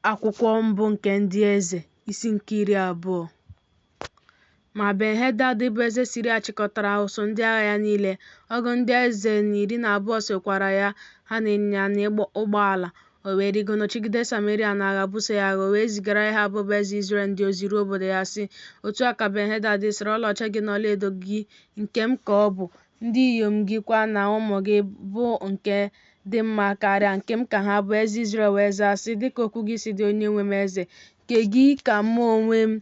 Akwụkwọ mbụ nke Ndị Eze, isi nke 20. Ma Ben-hedad bụ eze Siria chịkọtara ụsụụ ndị agha ya niile, ọgụ ndị eze na 12 sokwara ya, ha na ịnyịnya na ụgbọala. O wee rịgo nọchigide Sameria n'agha, buso ya agha. O wee zigara Ehab bụ eze Izrel ndị ozi ruo obodo ya, sị, Otu a ka Ben-hedad sịrị, Ọlaọcha gị na ọlaedo gị nke m ka ọ bụ, ndị inyom gị kwa na ụmụ gị, bụ nke dị mma karịa, nke m ka ha bụ. Eze Izrel wee zaa, sị, Dị ka okwu gị si dị, onyenwe m eze, nke gị ka mụ onwe m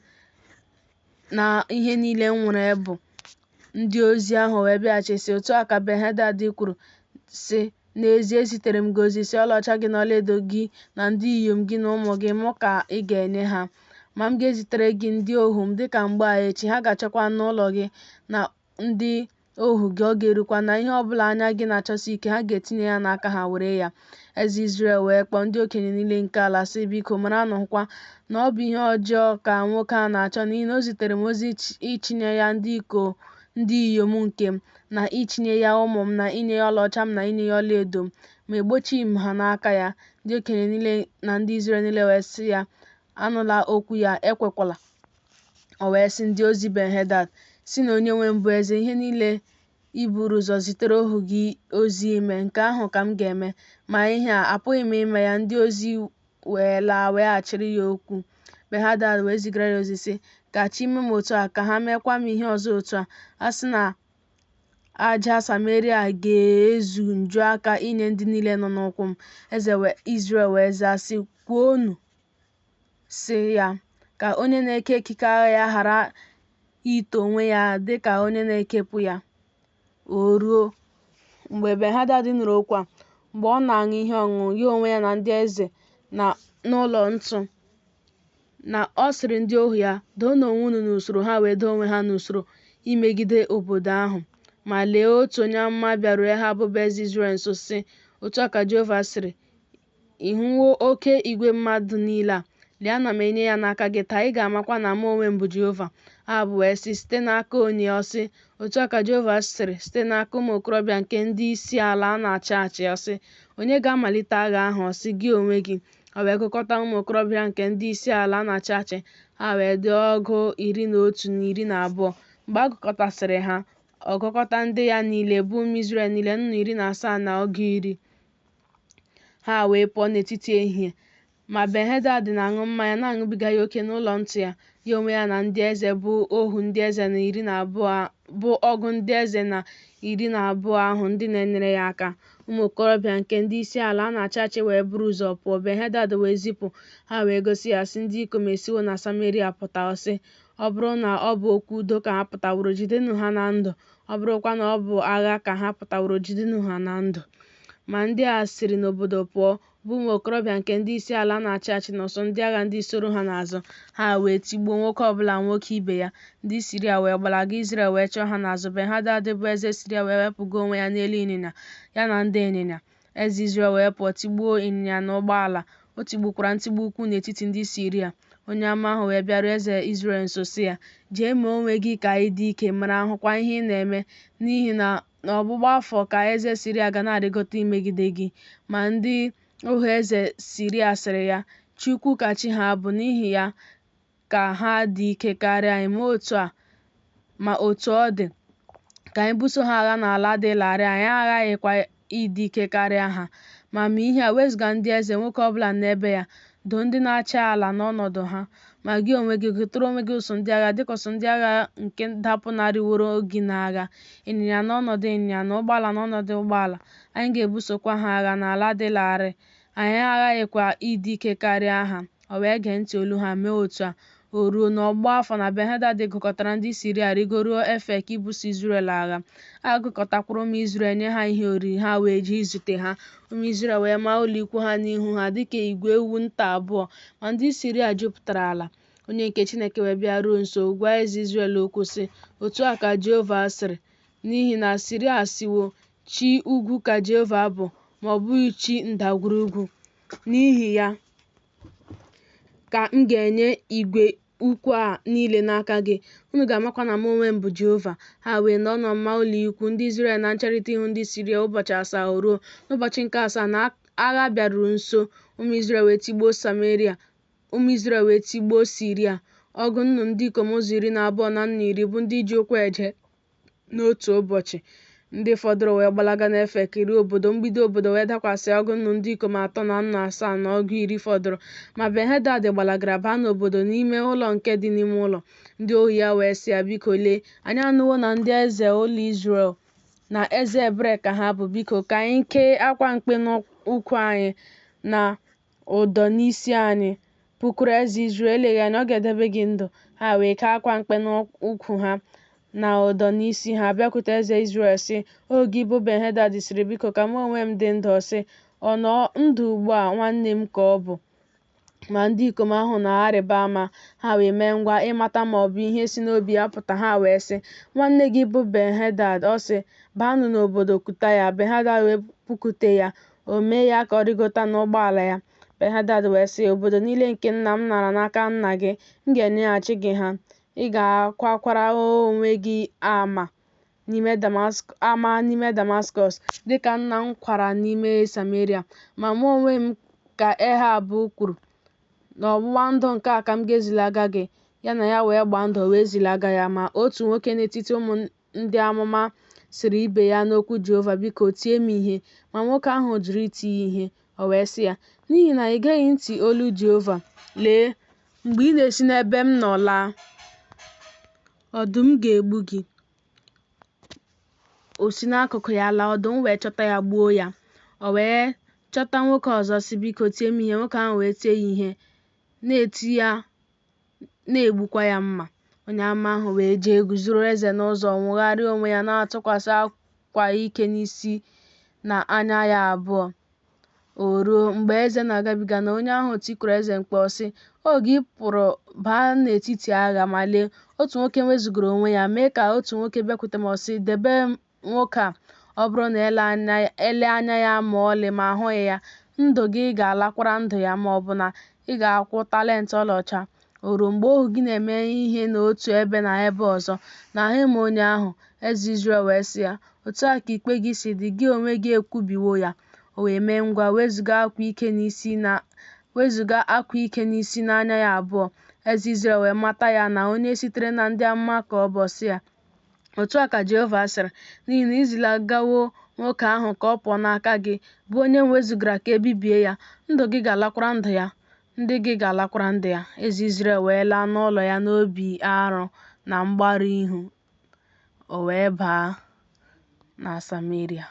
na ihe niile m nwere bụ. Ndị ozi ahụ wee bịaghachi, sị, Otu a ka Ben-hedad kwuru, sị, N'ezie, ezitere m gị ozi, sị, Ọlaọcha gị na ọlaedo gị na ndị inyom gị na ụmụ gị, mụ ka ị ga-enye ha. Ma m ga-ezitere gị ndị ohu m dịka mgbe a echi, ha ga-achọkwa anụ ụlọ gị na ndị ohu gị, ọ ga-erukwa na ihe ọ bụla anya gị na-achọsi ike, ha ga-etinye ya n'aka ha, were ya. Eze Izrel wee kpọọ ndị okenye niile nke ala, sị, Biko, maranụ, hụkwa na ọ bụ ihe ọjọọ ka nwoke a na-achọ, n'ihi na o zitere m ozi ịchịnye ya ndị inyom nke m, na ịchịnye ya ụmụ m, na inye ya ọlaọcha m na inye ya ọlaedo m, ma egbochighị m ha n'aka ya. Ndị okenye niile na ndị Izrel niile wee sị ya, Anụla okwu ya, ekwekwala. O wee sị ndị ozi Ben-hedad, Sịnụ onyenwe m bụ eze, Ihe niile i buru ụzọ zitere ohu gị ozi ime, nke ahụ ka m ga-eme, ma ihe a, apụghị m ime ya. Ndị ozi wee laa weghachiri ya okwu. Ben-hadad wee zigara ya ozi, sị, Ka chi mee m otu a, ka ha meekwa m ihe ọzọ otu a, a sị na aja Sameria ga-ezu njuaka inye ndị niile nọ n'ụkwụ m. Eze Izrel wee zaa, sị, Kwuonụ, sị ya, Ka onye na-eke ekike agha ya ghara ito onwe ya dị ka onye na-ekepụ ya. O ruo, mgbe Ben-hadad nụrụ okwu a, mgbe ọ na-aṅụ ihe ọṅụṅụ, ya onwe ya na ndị eze n'ụlọ ntu, na ọ sịrị ndị ohu ya, Doonụ onwe unu n'usoro. Ha wee doo onwe ha n'usoro imegide obodo ahụ. Ma lee, otu onye amụma bịaruru Ehab bụ eze Izrel nso, sị, Otu a ka Jehova sịrị, Ị hụwo oke igwe mmadụ niile a? Lee, ana m enye ya n'aka gị taa, ị ga-amakwa na mụ onwe m bụ Jehova. Ehab wee sị, Site n'aka onye? Ọ sị, Otu a ka Jehova sịrị, Site n'aka ụmụ okorobịa nke ndị isi ala a na-achị achị. Ọ sị, Onye ga-amalite agha ahụ? Ọ sị, Gị onwe gị. O wee gụkọta ụmụ okorobịa nke ndị isi ala a na-achị achị, ha wee dị 11 na 12. Mgbe a gụkọtasịrị ha, ọ gụkọta ndị ya niile, bụ ụmụ Izrel niile, 17,000 na 10. Ha wee pụọ n'etiti ehihie. Ma Ben-hedad na-aṅụ mmanya na-aṅụbiga ya oke n'ụlọ ntu ya, ya onwe ya na ndị eze bụ ohu ndị eze na 12 bụ ọgụ ndị eze na 12 ahụ ndị na-enyere ya aka. Ụmụ okorobịa nke ndị isi ala a na-achị achị wee buru ụzọ pụọ. Ben-hedad wee zipụ, ha wee gosi ya, sị, Ndị ikom esiwo na Sameria pụta. Ọ sị, Ọ bụrụ na ọ bụ okwu udo ka ha pụtaworo, jidenụ ha na ndụ, ọ bụrụkwa na ọ bụ agha ka ha pụtaworo, jidenụ ha na ndụ. Ma ndị a siri n'obodo pụọ, bụ ụmụ okorobịa nke ndị isi ala na-achị achị na ụsụụ ndị agha ndị soro ha n'azụ, ha wee tigbuo nwoke ọ bụla nwoke ibe ya. Ndị Siria wee gbalaga, Izrel wee chọọ ha n'azụ. Ben-hadad bụ eze Siria wee wepụga onwe ya n'elu ịnyịnya, ya na ndị ịnyịnya. Eze Izrel wee pụọ tigbuo ịnyịnya na ụgbọala. O tigbukwara ntigbu ukwu n'etiti ndị Siria. Onye amụma ahụ wee bịaruo eze Izrel nso, sị ya, Jee mee onwe gị ka ị dị ike, mara hụkwa ihe ị na-eme, n'ihi na n'ọgbụgba afọ ka eze Siria ga na-arịgota imegide gị. Ma ndị ohu eze Siria sịrị ya, Chi ukwu ka chi ha bụ, n'ihi ya ka ha dị ike karịa anyị. Ma otu ọ dị, ka anyị buso ha agha n'ala dị larịị, anyị aghaghịkwa ịdị ike karịa ha. Ma mee ihe a, wezụga ndị eze, nwoke ọ bụla n'ebe ya, doo ndị na-achị ala n'ọnọdụ ha. Ma gị onwe gị, gụtara onwe gị ụsụụ ndị agha, dịka ụsụụ ndị agha nke dapụnarịworo gị n'agha, ịnyịnya n'ọnọdụ ịnyịnya, na ụgbọala n'ọnọdụ ụgbọala, anyị ga-ebusokwa ha agha n'ala dị larịị, anyị aghaghịkwa ịdị ike karịa ha. O wee gee ntị olu ha, mee otu a. O ruo, n'ọgbụgba afọ, na Ben-hedad gụkọtara ndị Siria rịgoruo Efek ibuso Izrel agha. A gụkọtakwara ụmụ Izrel nye ha ihe oriri, ha wee jee izute ha. Ụmụ Izrel wee maa ụlọikwu ha n'ihu ha dị ka igwe ewu nta abụọ, ma ndị Siria jupụtara ala. Onye nke Chineke wee bịaruo nso gwa eze Izrel okwu, sị, Otu a ka Jehova sịrị, N'ihi na Siria asịwo, Chi ugwu ka Jehova bụ, ma ọ bụghị chi ndagwurugwu. N'ihi ya ka m ga-enye igwe ukwu a niile n'aka gị, unu ga-amakwa na mụ onwe m bụ Jehova. Ha wee nọọ n'ọmụma ụlọ ikwu ndị Izrel na ncherịta ihu ndị Siria ụbọchị asaa. O ruo n'ụbọchị nke asaa na agha bịaruru nso, Ụmụ Izrel wee tigbuo Sameria, ụmụ Izrel wee tigbuo Siria, ọgụ nnu ndị ikom ụzọ iri na abụọ na nnu iri, bụ ndị ji ụkwụ eje n'otu ụbọchị. Ndị fọdụrụ wee gbalaga n'Efek ruo obodo, mgbidi obodo wee dakwasị ọgụ nnu ndị ikom atọ na nnu asaa na ọgụ iri fọdụrụ. Ma Ben-hedad gbalagara baa n'obodo, n'ime ụlọ nke dị n'ime ụlọ. Ndị ohu ya wee sị ya, Biko, lee, anyị anụwo na ndị eze ụlọ Izrel na eze ebere ka ha bụ, biko, ka anyị kee akwa mkpe n'ukwu anyị na ụdọ n'isi anyị, pụkwuru eze Izrel, eleghị anya ọ ga-edebe gị ndụ. Ha wee kee akwa mkpe n'ukwu ha na ụdọ n'isi ha, bịakwute eze Izrel, sị, Ohu gị bụ Ben-hedad sịrị, Biko, ka mụ onwe m dị ndụ. Ọ sị, Ọ nọ ndụ ugbu a, nwanne m ka ọ bụ. Ma ndị ikom ahụ na-arịba ama, ha wee mee ngwa ịmata ma ọ bụ ihe si n'obi ya pụta. Ha wee sị, Nwanne gị bụ Ben-hedad. Ọ sị, Baanụ n'obodo kuta ya. Ben-hedad wee pụkwute ya, o mee ya ka ọ rịgota n'ụgbọala ya. Ben-hedad wee sị, Obodo niile nke nna m nara n'aka nna gị, m ga-enyeghachi gị ha. Ị ga-akwakwara onwe gị ama n'ime Damaskọs, dị ka nna m kwara n'ime Sameria. Ma mụ onwe m, ka Ehab kwuru, n'ọgbụgba ndụ nke a ka m ga-ezilaga gị. Ya na ya wee gbaa ndụ, o wee zilaga ya. Ma otu nwoke n'etiti ụmụ ndị amụma sịrị ibe ya n'okwu Jehova, Biko, tie m ihe. Ma nwoke ahụ jụrụ iti ya ihe. O wee sị ya, N'ihi na i geghị ntị olu Jehova, lee, mgbe ị na-esi n'ebe m nọ laa, ọdụm ga-egbu gị. O si n'akụkụ ya laa, ọdụm wee chọta ya gbuo ya. O wee chọta nwoke ọzọ, sị, Biko, tie m ihe. Nwoke ahụ wee tie ya ihe, na-eti ya, na-egbukwa ya mma. Onye amụma ahụ wee jee guzoro eze n'ụzọ, nwogharịa onwe ya, na-atụkwasị akwa ike n'isi na anya ya abụọ. O ruo, mgbe eze na-agabiga, na onye ahụ tikuru eze mkpu, ọ sị, Ohu gị pụrụ baa n'etiti agha, ma lee, otu nwoke wezugara onwe ya, mee ka otu nwoke bịakwute m, ọ sị, Debe nwoke a, ọ bụrụ na e lee anya ya ma ọlị ma ahụghị ya, ndụ gị ga-alakwara ndụ ya, ma ọ bụ na ị ga-akwụ talent ọlaọcha. O ruo, mgbe ohu gị na-eme ihe n'otu ebe na ebe ọzọ, na ahụghị m onye ahụ. Eze Izrel wee sị ya, Otu a ka ikpe gị si dị, gị onwe gị ekwubiwo ya. O wee mee ngwa, wezuga akwa ike n'isi n'anya ya abụọ. Eze Izrel wee mata ya na onye sitere na ndị amụma ka ọ bụ, ọ sị ya, Otu a ka Jehova sịrị, N'ihi na i zilagawo nwoke ahụ ka ọ pụọ n'aka gị, bụ onye m wezugara ka e bibie ya, ndụ gị ga-alakwara ndụ ya, ndị gị ga-alakwara ndị ya. Eze Izrel wee laa n'ụlọ ya n'obi arụ na mgbarụ ihu, o wee baa na Sameria.